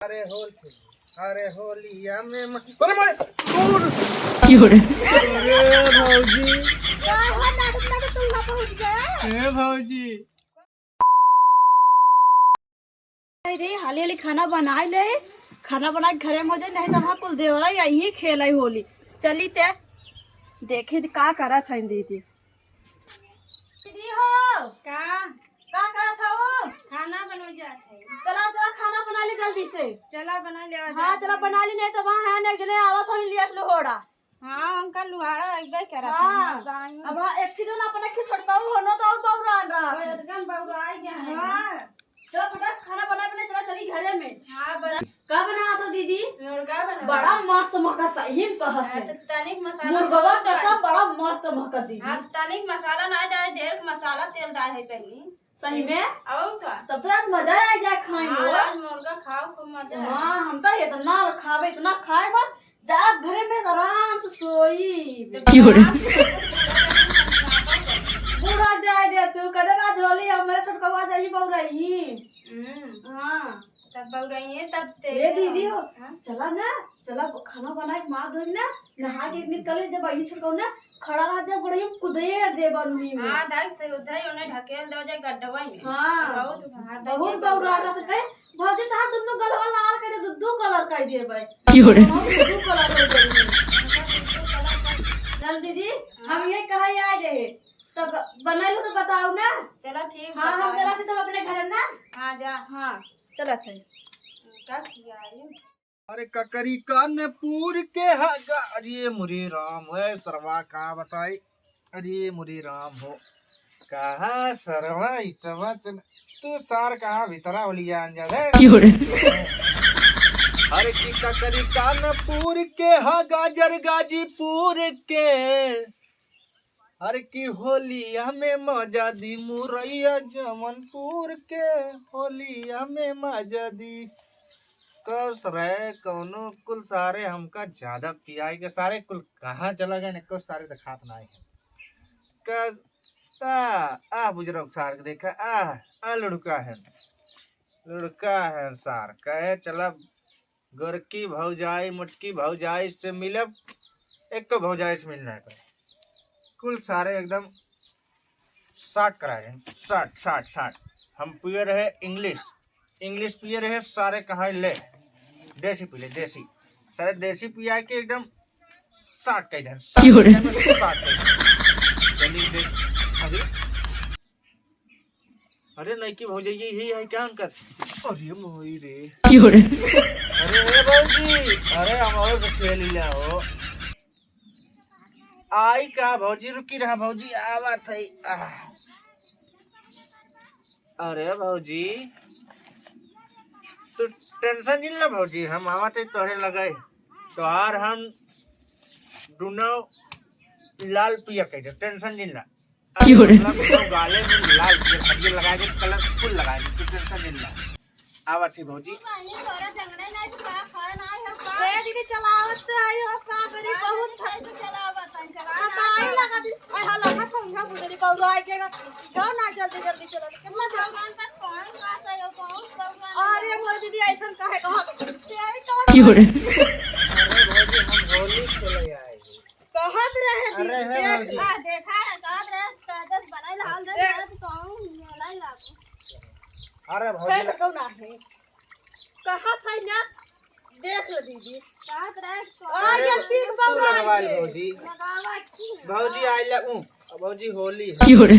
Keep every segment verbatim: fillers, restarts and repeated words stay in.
अरे होल खेल, अरे होलिया में म-, अरे मारे, दूर। क्यों रे? अरे भौजी। कहाँ नाचत नाचत तू वहाँ पहुँच गया? ए भौजी। अरे हाली हाली खाना बनाइ ले, खाना बनाइ के घरे में हो जाए, नहीं तो वहाँ कुल देवरा यही खेल है होली। चली ते देखी का करत है दीदी। दीदी हो। का? का करत हऊ? खाना बनवे जात है। चला, चला, खाना बना ले जल्दी से। चला, बना ले, हाँ, चला, बना ले, नहीं तो वहाँ है, नहीं जने आवत हो, लिया के लोहड़ा। हाँ, उनका लुहाड़ा अइबे करत है, हाँ। अब हाँ, एक ही जन अपना के छोटकाऊ हो न, तो और बौरान रहा है। एकदम बौराई गया है। हाँ। चला, फटाक से खाना बना, बना, चला, चली घरे में। हाँ, बना। का बनावत हो दीदी? मुर्गा बनावत। बड़ा मस्त महका, सही में कहत है। तो तनिक मसाला मुर्गवा डाल। कसम बड़ा मस्त महका दीदी। हाँ, तो तनिक मसाला ना डाले, ढेर मसाला तेल डाले है पहले। सही में? और का? तब तो आज मजा आ जाए खाए में। आज मुर्गा खाओ, खूब मजा आए। हाँ, हम तो इतना खाबे, इतना खाए बा, जाब घरे में आराम से सोई। क्यों रे? बूढ़ा जाए दे तू, कदे बात होली, हमारे छोटकवा जाई बौराई। हम्म। हाँ। तब बौराई है, तब ते ए दीदी हो, हाँ? चला ना, चला खाना बनाए के मार धोई ना, नहा के एक निकले, जब वही छोटकवा ना खड़ा रह, जब गोड़ही में कुदे दे बनुई में। हाँ, दाई से उधर उन्हें ढकेल दो जाए गड्ढवा में। हाँ। बहुत उधार दे बहुत दे बौरा बौरा। रह गए। भौजी, तहार दुन्नू गलवा लाल कर दे, दू, दू कलर कर दे भाई। क्यों रे? हम दू कलर हो गए। चल दीदी, हम ये कहा आ रहे, तब बनैलू तो बताओ ना। चलो ठीक, हाँ, हम बताओ। चला थे तब अपने घर ना। हाँ, जा। हाँ, चला थे। का किया है? अरे ककरी कानपुर के हगा, अरे मोरे राम है सरवा का बताई, अरे मोरे राम हो, कहा सरवा इटवा चन-, तू सार कहा भीतरा ओलिया आन जा रे। क्यों रे? अरे की ककरी कानपुर के हगा, जर गाजीपुर के, अरे की होलिया में मजा दी मुरैया जमनपुर के, होलिया में मजा दी। कस रहे कौनो कुल सारे हमका ज्यादा पियाई के सारे कुल कहाँ चला गए, एको सारे देखात ना है। कस आ, आ बुजरक सार के देखा, आ, आ लड़का है, लड़का है सार कहे चला गोरकी भौजाई, मोटकी भौजाई से मिलब, एक तो भौजाई से मिलना है। कुल सारे एकदम साट करा रहे, साट, साट, साट। हम पिए रहे इंग्लिश, इंग्लिश पिए रहे, सारे कहा ले, देसी पी ले, देसी। सारे देसी पिया के एकदम साट कह दे, साट क्यों रे? कह दे, साट कह दे। चलिए देख, अभी अरे नइकी भौजाई यही है क्या उनकर? अरे मोई रे। क्यों रे? अरे ए भौजी, अरे हमारे से खेल लिया हो। आई का भौजी, रुकी रहा भौजी, आवत है। आह। अरे भौजी, तू टेंशन नहीं ला भौजी, हम आवत है तोहरे लगे। तोहार हम दुनो लाल पियर कह दे, टेंशन नहीं ला। क्यों रे? मतलब, गाले में लाल ये हरियर लगा दे, कलरफुल लगा दे, तू टेंशन नहीं ला। आवा थी भौजी। ए दीदी, चलावत से आई हो, का करी, बहुत थकाई लगा दी। ए, हाला, हाथ उठा बुझली, बौरा आई के, जाओ ना, जल्दी, जल्दी चलो। कितना जल्दी? अरे, मोर दीदी, ऐसन काहे कहत? क्यों रे? अरे भौजी, हम होली खेले आए। कहत रहे अरे दीदी, हे देख भौजी। ला। आ, देखा है, कहत रहे, कागज बनाई ला, हाल रे, देख। आज कहूँ, मेला ही लागू। अरे भौजी, फेर कौन आहे? कहत है ना, देख लो दीदी। कहत रहे, आ, अरे, गलती के तू बाबा लगवा ले आइए। भौजी। लगावा की है? भौजी, आई लव यू। भौजी, होली है। क्यों रे?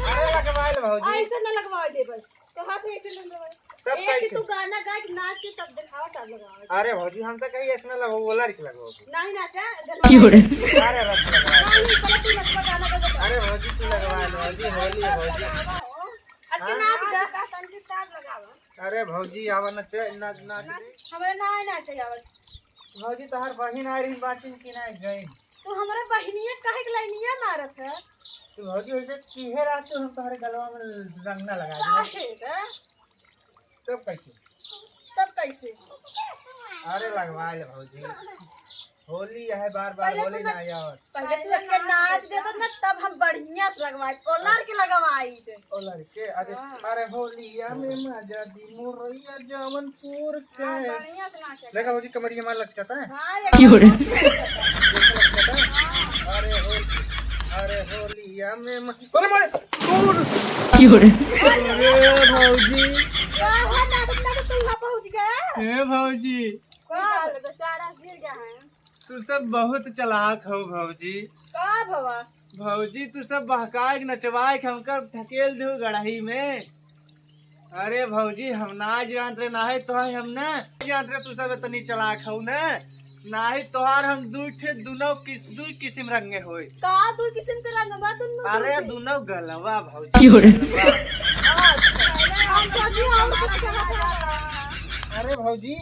अरे, लगवा ले भौजी। ऐसे न लगवा दे बस। तो हाथ में ऐसे लेने वाले। तब एक कैसे? तू गाना गा के नाच के तब दिखावा, तब लगावा। अरे भौजी, हम तो कहीं ऐसे ना लगाओ, वो लड़की लगाओ। नहीं नाचा, क्यों रे? अरे रस लगावा। नहीं, पहले तू नचवा, गाना गा, बता। अरे भौजी, तू लगवा ले, भौजी, होली है, भौजी। आज के नाच गा। हाँ, संगीत साथ लगावा। अरे भौजी, आवा नच, नाच, नाच। हमारे ना, ना चाहिए आवत। भौजी, तोहार बहिन आ रही, बाटिन की ना गई। तू हमरा बहिनिया काहे के लाइनिया मारत है? तू भौजी वैसे किहे रात तू हम तोहरे गलवा में रंग ना लगा दे। काहे रे? तब कैसे? तब कैसे? अरे लगवा ले भौजी। होली है, बार बार पहले होली तू ना नाच, आया और पहले तू अच्छा नाच देता ना, तब हम बढ़िया से लगवाई, ओलर के लगवाई थे। ओलर के, अरे, हाँ। अरे होलिया में मजा दी मोरैया जौनपुर के। हाँ, बढ़िया से नाच। देखा भौजी, कमरिया मार लचकाता है। हाँ, ये क्यों रे? कैसे लचकाता है? अरे होली, अरे होलिया में म-, अरे मारे, दूर। क्यों रे? अरे भौजी। कहाँ नाचत नाचत तू वहाँ पहुँच गया? हे भौजी। का? बेचारा गिर गया है। तू सब बहुत चालाक हो भौजी। का भवा? भौजी, तू सब बहकाए के नचवाए के हमका ढकेल दू गड़ही में। अरे भौजी, हम ना जानत रहे, ना है तो है हम ना जानत रहे तू सब इतनी चालाक हो ना। ना ही तोहार हम दुई ठे, दुनो किस-, दुई किसिम रंगे होई। का दुई किसिम के रंग बा दुनो? अरे दुई ठे। दुनो गलवा भौजी, क्यों रे? गलवा। अच्छा, हम सोची और कुछ कहा था। अरे भौजी,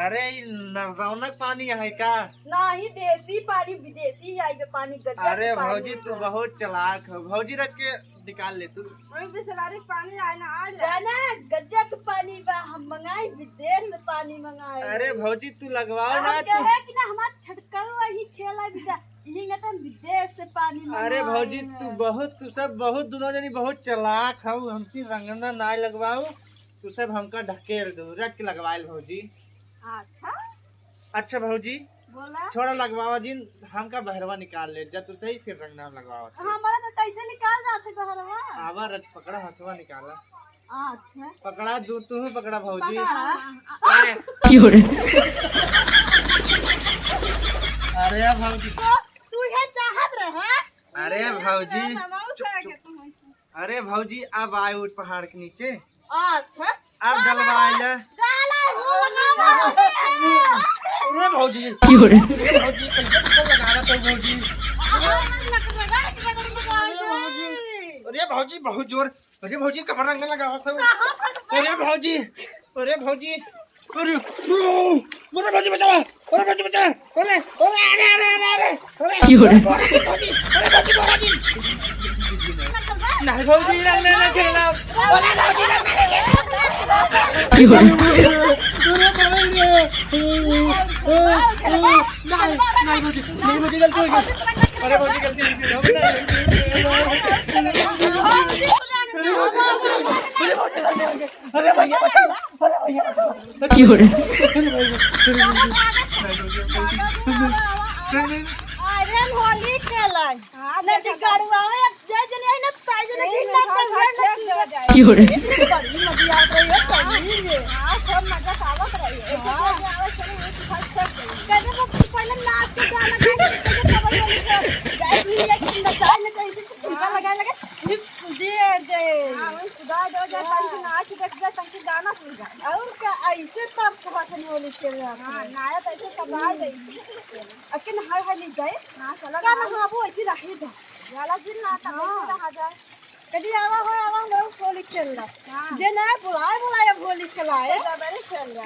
अरे, ई नरदौनक पानी है का? नाही, देसी पानी, विदेशी आई बे पानी, गजब अरे के पानी भौजी, है। तू बहुत चालाक हो। भौजी, रच के निकाल ले तू। वही बिसलेरी पानी आए ना, आ जा। जाना, गजब के पानी बा, हम मंगाई, विदेश से पानी मंगाई। अरे भौजी, तू लगवाओ हम ना, तू कहे कि ना, हमार छटकऊ वही खेला बिदा, यही ना तो हम विदेश से पानी अरे मंगाई भौजी, है। तू बहुत, तू सब बहुत, दुनो जनी बहुत चालाक हो, हमसे रंगना ना लगवाओ। तू सब हमका ढकेल दो, रच के लगवाइल भौजी। अच्छा? अच्छा भौजी, बोला। छोड़ा लगवावा जिन, हमका बहरवा निकाल ले, जा तू सही फिर रंग नाम लगवावा तू। हमारा तो कैसे निकाल जाते बहरवा? आवा रच पकड़ा, हथवा निकाला। अच्छा। पकड़ा, दू तू ही पकड़ा भौजी। पकड़ा। अरे। क्यों रे? अरे भौजी। तो तू ये चाहत रहे? अरे भौजी, चुप, चुप। अरे भौजी, अब आए उठ पहाड़ के नीचे। अच्छा। अब डलवाए ले। डाला हो, लगावा। अरे भौजी। क्यों रे? अरे भौजी, कैसे कैसे लगावा तो भौजी? अरे भौजी, बहुत जोर। अरे भौजी, कमर रंग लगावा था। अरे भौजी, अरे भौजी, अरे, अरे भौजी बचावा। अरे भौजी बचावा। अरे, अरे, अरे, अरे, अरे, अरे। क्यों रे? अरे भौजी, अरे भौजी, अरे भौजी। नहीं भौजी, रंग नहीं खेलना। अरे भौजी, रंग नहीं खेलना। क्यों रे? अरे भौजी, नहीं, नहीं भौजी, नहीं भौजी, गलती हो गई। अरे भौजी, गलती हो गई। अरे भौजी, अरे भौजी, अरे भैया बचाओ, अरे भैया बचाओ। क्यों रे? अरे भैया, अरे भैया। अरे होली खेला। हाँ, नदी देखा। गड़ुआ है, अब जय जने है ना, ताई जने ए, की ना, ना, तो ना, हुए ना ना, किया। ना, ना। क्यों रे? इतनी बड़ी नदी आ रही है, हाँ, पानी में। हाँ, सब मजा आवत रही है। एक हाँ। मजा आवत रही है, एक फर्स्ट तक गई। कहते वो पहले नाच के गाना गाए, कहते खबर वाली को, गाए भी एक सुंदर चाय में तो इसी से टीका हाँ। लगाए लगे, फिर दे दे। हाँ, वही सुधा दो, जा हाँ। तंग नाच देख जा, तंग गाना सुन जा। और का, ऐसे तब कहा था होली खेल रहा हाँ, था। नाया तो ऐसे सब आ गई। अके नहाए है नहीं जाए। हाँ, चला का नहाओ। नहाबो ऐसे रही था। जाला दिन ना, तब हाँ। ऐसे रहा जाए। कभी आवा हो, आवा हो, होली खेल रहा। हाँ। जे ना बुलाए, बुलाए, अब होली खेलाए। तो जबरी खेल रहा।